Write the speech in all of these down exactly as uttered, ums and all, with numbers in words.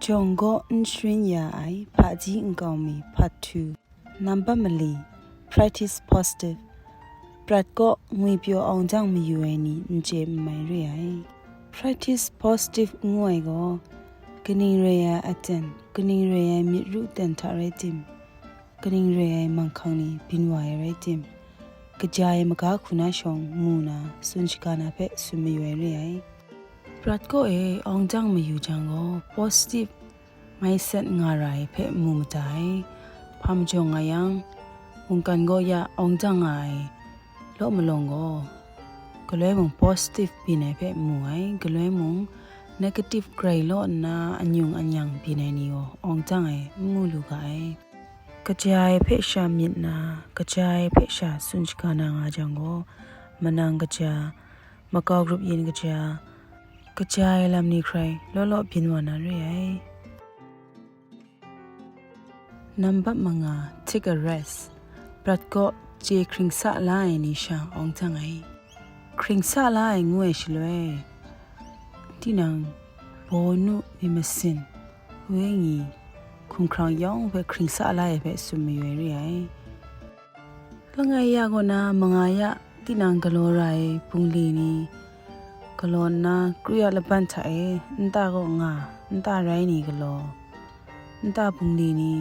Jawng kaw n sharin ya ai hpaji nkau mi part two. Nambat mali, practice positive. Prat kaw ngwi pyaw awng jang mayu ai ni n chye n mai re ai. Practice positive ngu ai gaw, kaning rai ai aten, kaning rai ai myit ru ten hta rai tim, kaning rai ai manghkang ni byin wa ai rai tim, kaja ai maga hku na shawng mu na, tsun shaga na hpe tsun mayu ai re ai. Prat kaw e awng jang mayu jang gaw, positive mindset nga ra ai hpe mu mada ai. Hpa majaw nga yang, mungkan gaw ya awng jang nga ai law malawng gaw, galoi mung positive byin ai hpe mu ai, galoi mung negative grai law nna anyung anyang byin ai ni gaw awng jang ai n mu lu ga ai. Kaja ai hpe sha myit na, kaja ai hpe sha tsun shaga na nga jang gaw, manang kaja, makau grup yin kaja, kaja ai lam ni hkrai law law byin wa na re ai. Nambat manga, take a rest. Prat kaw chye hkring sa la ai ni sha awng jang ai. Hkring sa la ai ngu ai shaloi, tinang, bawnu, myit masin, wenyi, hkumhkrang yawng hpe hkring sa la ai hpe tsun mayu ai re ai. Langai ya kaw na manga ya tinang galaw ra ai bungli ni, galaw nna kru ya laban hta e nta kaw nga, nta rai ni galaw, nta bungli ni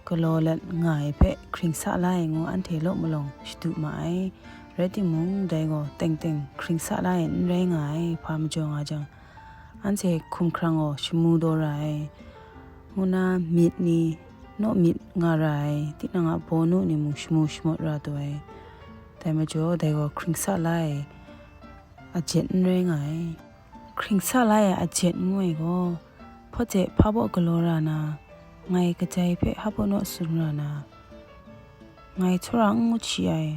galaw lat nga ai hpe hkring sa la ai ngu anhte law malawng shadu ma ai. Rai timung, dai gaw teng teng hkring sa la ai n rai nga ai, hpa majaw nga jang, anhte hkumhkrang gaw shamu daw ra ai, ngu na myit ni naw myit nga ra ai, tinang a bawnu ni mung shamu shamawt ra taw ai. Dai majaw, dai gaw hkring sa la ai ajet n rai nga ai. Hkring sa la ai ajet ngu ai gaw, hpawt hte hpa baw galaw ra na, ngai kaja ai hpe hpa baw naw tsun ra na, ngai tsawra n ngut shi ai,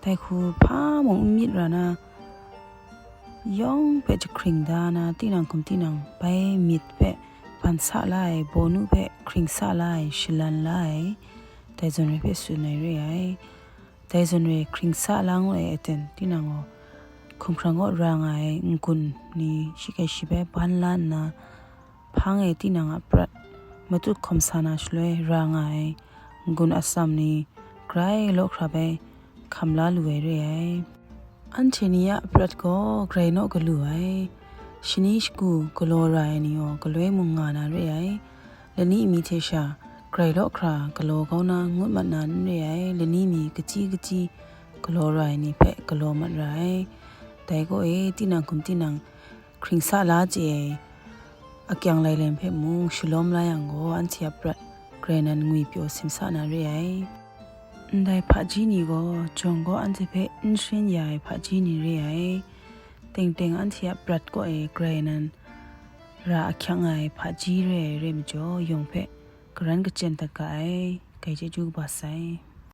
dai hku hpa mung n myit ra na, yawng hpe jahkring da na, tinang hkum tinang bai myit hpe ban sa la ai, bawnu hpe hkring sa la ai, shalan la ai, dai zawn rai hpe tsun ai re ai. Dai zawn rai hkring sa la ngu ai aten, tinang gaw hkumhkrang kaw ra nga ai n-gun ni shi kai shi bai ban la nna, hpang e tinang a prat matut hkawm sa na shaloi ra nga ai n-gun atsam ni grai law hkra bai hkam la lu ai re ai. Anhte ni a prat gaw grai naw galu ai, shani shagu galaw ra ai ni gaw galoi mung nga na re ai. Lani mi hte sha grai law hkra galaw kau na ngut mat na n re ai, lani mi kachyi kachyi galaw ra ai ni hpe galaw mat ra ai. Dai gaw e, tinang hkum tinang hkring sa la chye ai akyang lailem hpe mung shalawm la yang gaw, anhte a prat grai nan ngwi pyaw simsa na re ai. Ndai hpaji ni gaw jawng gaw anhte hpe n sharin ya ai hpaji ni re ai. Teng teng anhte a prat kaw e grai nan ra ahkyang ai hpaji re ai re majaw, yawng hpe karan kachyen dat ga ai. Kai chyeju kaba sai.